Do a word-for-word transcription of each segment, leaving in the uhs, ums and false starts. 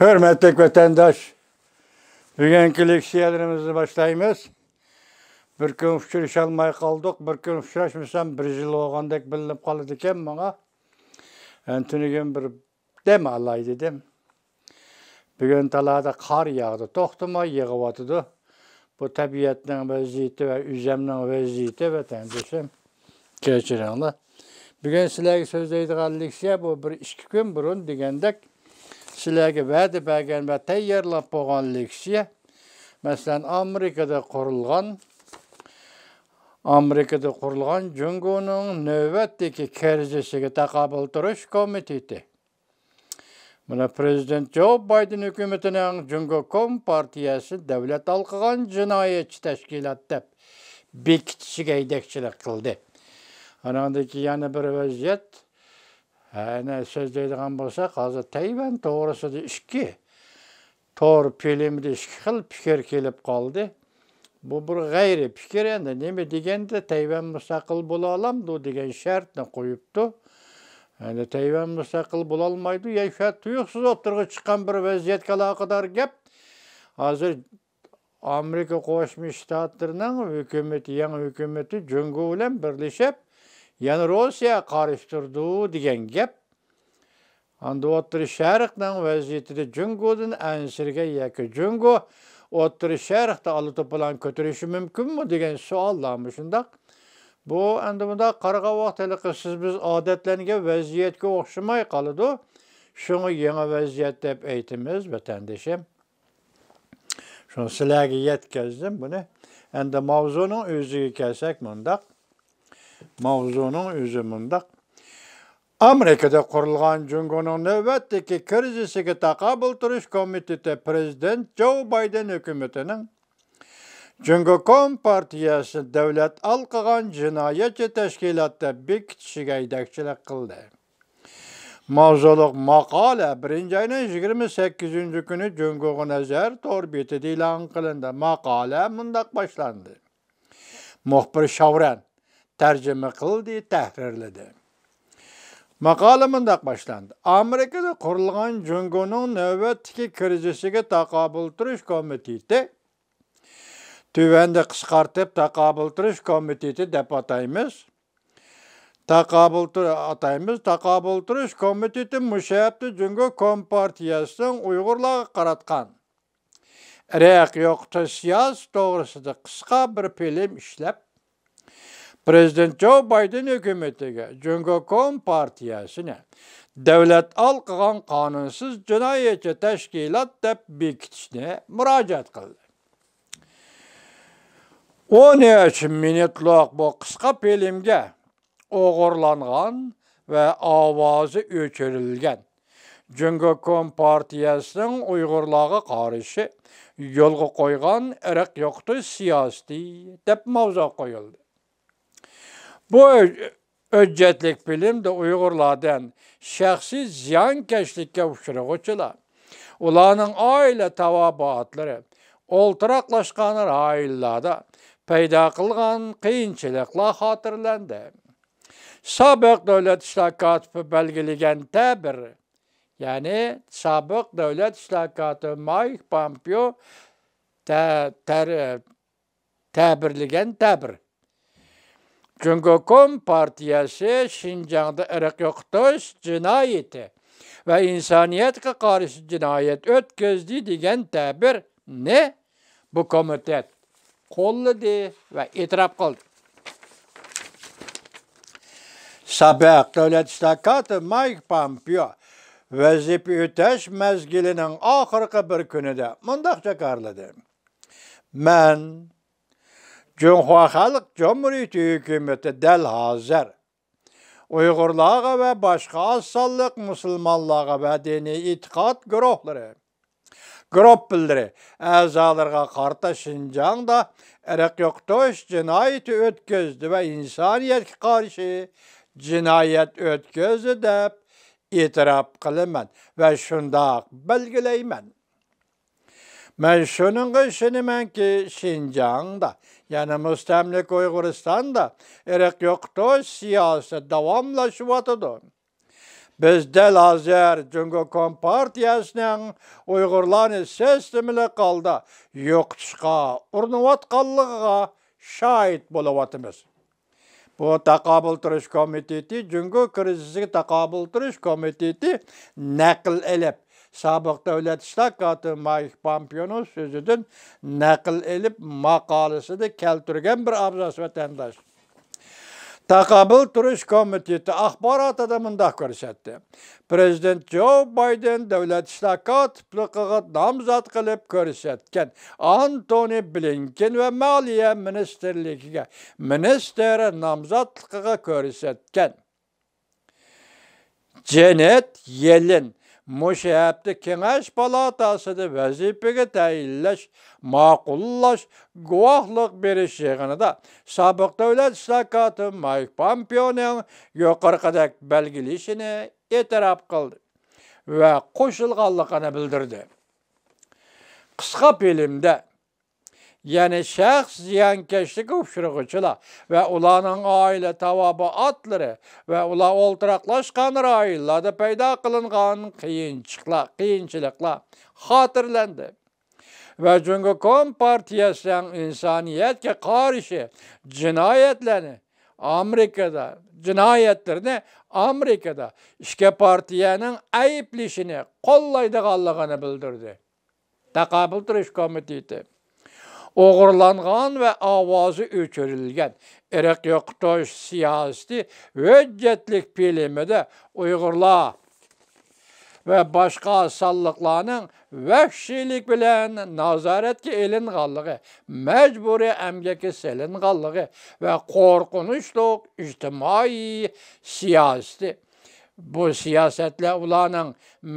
ھۆرمەتلىك ۋەتەنداش، بۈگۈنكى لېكسىيەلىرىمىزنى باشلايمىز. بىر كۈن ئۇچرىشالماي قالدۇق، بىر كۈن ئۇچراشمىسام بىر يىل بولغاندەك بىلىنىپ قالىدىكەن ماڭا. ئەنتۈنۈگۈن بىر دەم ئالاي دېدىم. بۈگۈن تالادا قار ياغدى، توختىماي يېغىۋاتىدۇ. بۇ تەبىئەتنىڭ ۋەزىيىتى ۋە ئۆزەمنىڭ ۋەزىيىتى، ۋەتەندىشىم. كەچۈرۈڭلار. بۈگۈن سىلەرگە سۆزلەيدىغان لېكسىيە بۇ بىر ئىككى كۈن بۇرۇن دېگەندەك سىلەرگە ۋەدە بەرگەن ۋە تەييارلاپ بولغان لېكسىيە. مەسىلەن، ئامېرىكىدا قۇرۇلغان، ئامېرىكىدا قۇرۇلغان جۇڭگونىڭ نۆۋەتتىكى كىرىزىسىگە تاقابىل تۇرۇش كومىتېتى. مانا، پىرېزىدېنت جو بايدېن ھۆكۈمىتىنىڭ جۇڭگو كومپارتىيەسى دۆلەت ھالقىغان جىنايەتچى تەشكىلات دەپ بېكىتىشىگە ھەيدەكچىلىك قىلدى. ئانىڭدىن كېيىن يەنە بىر ۋەزىيەت. ھە، ئەنە سۆزلەيدىغان بولساق، ھازىر تەيۋەن توغرىسىدا ئىككى تور فىلىمىدە ئىككى خىل پىكىر كېلىپ قالدى. بۇ بىر غەيرىي پىكىر، ئەمدى نېمە دېگەندە تەيۋەن مۇستەقىل بولالامدۇ دېگەن شەرتنى قويۇپتۇ. ئەمدى تەيۋەن مۇستەقىل بولالمايدۇ، يا شۇ تۇيۇقسىز ئوتتۇرىغا چىققان بىر ۋەزىيەتكە ئالاقىدار گەپ. ھازىر ئامېرىكا قوشما شتاتلىرىنىڭ ھۆكۈمىتى، يېڭى ھۆكۈمىتى جۇڭگو بىلەن بىرلىشىپ، يەنە روسىيەگە قارشى تۇرىدۇ دېگەن گەپ. ئاندىن ئوتتۇرا شەرقنىڭ ۋەزىيىتىدە جۇڭگودىن ئەنسىرىگەن ياكى جۇڭگو ئوتتۇرا شەرقتە ئالا توپىلاڭ كۆتۈرۈشى مۇمكىنمۇ دېگەن سوئاللارمۇ شۇنداق. بۇ ئەمدى مۇنداق قارىغان ۋاقىت ھېلىقى سىز بىز ئادەتلەنگەن ۋەزىيەتكە ئوخشىماي قالىدۇ. شۇڭا يېڭى ۋەزىيەت دەپ ئېيتىمىز، ۋەتەندىشىم. شۇڭا سىلەرگە يەتكۈزدۈم بۇنى. ئەمدى ماۋزۇنىڭ ئۆزىگە كەلسەك مۇنداق. ماۋزۇنىڭ ئۆزى مۇنداق. ئامېرىكىدا قۇرۇلغان جۇڭگونىڭ نۆۋەتتىكى كىرىزىسىگە تاقابىل تۇرۇش كومىتېتى پىرېزىدېنت جو بايدېن ھۆكۈمىتىنىڭ جۇڭگو كومپارتىيەسىنى دۆلەت ھالقىغان جىنايەتچى تەشكىلات دەپ بېكىتىشىگە ھەيدەكچىلىك قىلدى. ماۋزۇلۇق ماقالە بىرىنچى ئاينىڭ يىگىرمە سەككىزىنچى كۈنى جۇڭگوغا نەزەر تور بېتىدە ئېلان قىلىندى. ماقالە مۇنداق باشلاندى. مۇخبىر شاۋرەن تەرجىمە قىلدى، تەھرىرلىدى. ماقالە مۇنداق باشلاندى. ئامېرىكىدا قۇرۇلغان جۇڭگونىڭ نۆۋەتتىكى كىرىزىسىگە تاقابىل تۇرۇش كومىتېتى، تۆۋەندە قىسقارتىپ تاقابىل تۇرۇش كومىتېتى دەپ ئاتايمىز. تاقابىل تۇر-، ئاتايمىز. تاقابىل تۇرۇش كومىتېتى مۇشۇ ھەپتە جۇڭگو كومپارتىيەسىنىڭ ئۇيغۇرلارغا قاراتقان ئىرق يوقىتىش سىياسىتى توغرىسىدا قىسقا بىر فىلىم ئىشلەپ، پىرېزىدېنت جو بايدېن ھۆكۈمىتىگە جۇڭگو كومپارتىيەسىنى دۆلەت ھالقىغان قانۇنسىز جىنايەتچى تەشكىلات دەپ بېكىتىشنى مۇراجىئەت قىلدى. ئون ئۈچ مىنۇتلۇق بۇ قىسقا فىلىمگە ئوغرىلانغان ۋە ئاۋازى ئۆچۈرۈلگەن جۇڭگو كومپارتىيەسىنىڭ ئۇيغۇرلارغا قارشى يولغا قويغان ئىرق يوقىتىش سىياسىتى دەپ ماۋزۇ قويۇلدى. بۇ ھۆججەتلىك فىلىمدە ئۇيغۇرلاردىن شەخسىي زىيانكەشلىككە ئۇچرىغۇچىلار، ئۇلارنىڭ ئائىلە تاۋابىئاتلىرى، ئولتۇراقلاشقان رايونلاردا پەيدا قىلغان قىيىنچىلىقلار خاتىرىلەندى. سابىق دۆلەت ئىشلار كاتىپى بەلگىلىگەن تەبىر، يەنى سابىق دۆلەت ئىشلار كاتىپى مايك پامپېئو تە-، تەر-، تەبىرلىگەن تەبىر. جۇڭگو كومپارتىيەسى شىنجاڭدا ئىرق يوقىتىش جىنايىتى ۋە ئىنسانىيەتكە قارشى جىنايەت ئۆتكۈزدى دېگەن تەبىرنى بۇ كومىتېت قوللىدى ۋە ئېتىراپ قىلدى. سابىق دۆلەت ئىشلار كاتىپى مايك پامپېئو ۋەزىپە ئۆتەش مەزگىلىنىڭ ئاخىرقى بىر كۈنىدە مۇنداق جاكارلىدى: مەن جۇڭخۇا خەلق جۇمھۇرىيىتى ھۆكۈمىتى دەل ھازىر ئۇيغۇرلارغا ۋە باشقا ئاز سانلىق مۇسۇلمانلارغا ۋە دىنىي ئېتىقاد گۇرۇھلىرى، گۇرۇپپىلىرى ئەزالىرىغا قارىتا شىنجاڭدا ئىرق يوقىتىش جىنايىتى ئۆتكۈزدى ۋە ئىنسانىيەتكە قارشى جىنايەت ئۆتكۈزدى دەپ ئېتىراپ قىلىمەن ۋە شۇنداق بەلگىلەيمەن. مەن شۇنىڭغا ئىشىنىمەنكى، شىنجاڭدا، يەنى مۇستەملىكە ئۇيغۇرىستاندا ئىرق يوقىتىش سىياسىتى داۋاملىشىۋاتىدۇ. بىز دەل ھازىر جۇڭگو كومپارتىيەسىنىڭ ئۇيغۇرلارنى سىستېمىلىق ھالدا يوقىتىشقا ئۇرۇنۇۋاتقانلىقىغا شاھىت بولۇۋاتىمىز. بۇ تاقابىل تۇرۇش كومىتېتى، جۇڭگو كىرىزىسىگە تاقابىل تۇرۇش كومىتېتى نەقىل ئېلىپ، سابىق دۆلەت ئىشلار كاتىپى مايك پامپېئونىڭ سۆزىدىن نەقىل ئېلىپ، ماقالىسىدە كەلتۈرگەن بىر ئابزاس، ۋەتەنداش. تاقابىل تۇرۇش كومىتېتى ئاخباراتىدا مۇنداق كۆرسەتتى: پىرېزىدېنت جو بايدېن دۆلەت ئىشلار كاتىپلىقىغا نامزات قىلىپ كۆرسەتكەن ئانتونى بلىنكېن ۋە مالىيە مىنىستىرلىكىگە مىنىستىر نامزاتلىقىغا كۆرسەتكەن جېنېت يېلېن مۇشۇ ھەپتە كېڭەش پالاتاسىدا ۋەزىپىگە تەيىنلەش، ماقۇللاش، گۇۋاھلىق بېرىش يىغىنىدا سابىق دۆلەت ئىشلار كاتىپى مايك پامپېئونىڭ يۇقىرىقىدەك بەلگىلىشىنى ئېتىراپ قىلدى ۋە قوشۇلغانلىقىنى بىلدۈردى. قىسقا فىلىمدە، يەنى شەخس زىيانكەشلىككە ئۇچرىغۇچىلار ۋە ئۇلارنىڭ ئائىلە تاۋابىئاتلىرى ۋە ئۇلار ئولتۇراقلاشقان رايونلاردا پەيدا قىلىنغان قىيىنچىلىقلار، قىيىنچىلىقلار خاتىرىلەندى ۋە جۇڭگو كومپارتىيەسىنىڭ ئىنسانىيەتكە قارشى جىنايەتلەرنى ئامېرىكىدا، جىنايەتلىرىنى ئامېرىكىدا ئىككى پارتىيەنىڭ ئەيىبلىشىنى قوللايدىغانلىقىنى بىلدۈردى. تاقابىل تۇرۇش كومىتېتى ئوغرىلانغان ۋە ئاۋازى ئۆچۈرۈلگەن ئىرق يوقىتىش سىياسىتى ھۆججەتلىك فىلىمىدە ئۇيغۇرلار ۋە باشقا سانلىقلارنىڭ ۋەھشىيلىك بىلەن نازارەتكە ئېلىنغانلىقى، مەجبۇرىي ئەمگەككە سېلىنغانلىقى ۋە قورقۇنچلۇق ئىجتىمائىي سىياسىتى، بۇ سىياسەتلەر ئۇلارنىڭ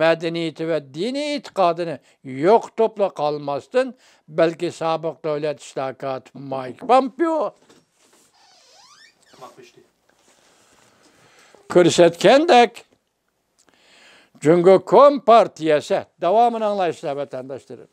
مەدەنىيىتى ۋە دىنىي ئېتىقادىنى يوقىتىپلا قالماستىن، بەلكى سابىق دۆلەت ئىشلار كاتىپى مايك پامپېئو كۆرسەتكەندەك، جۇڭگو كومپارتىيەسى، داۋامىنى ئاڭلايسىلەر، ۋەتەنداشلىرىم.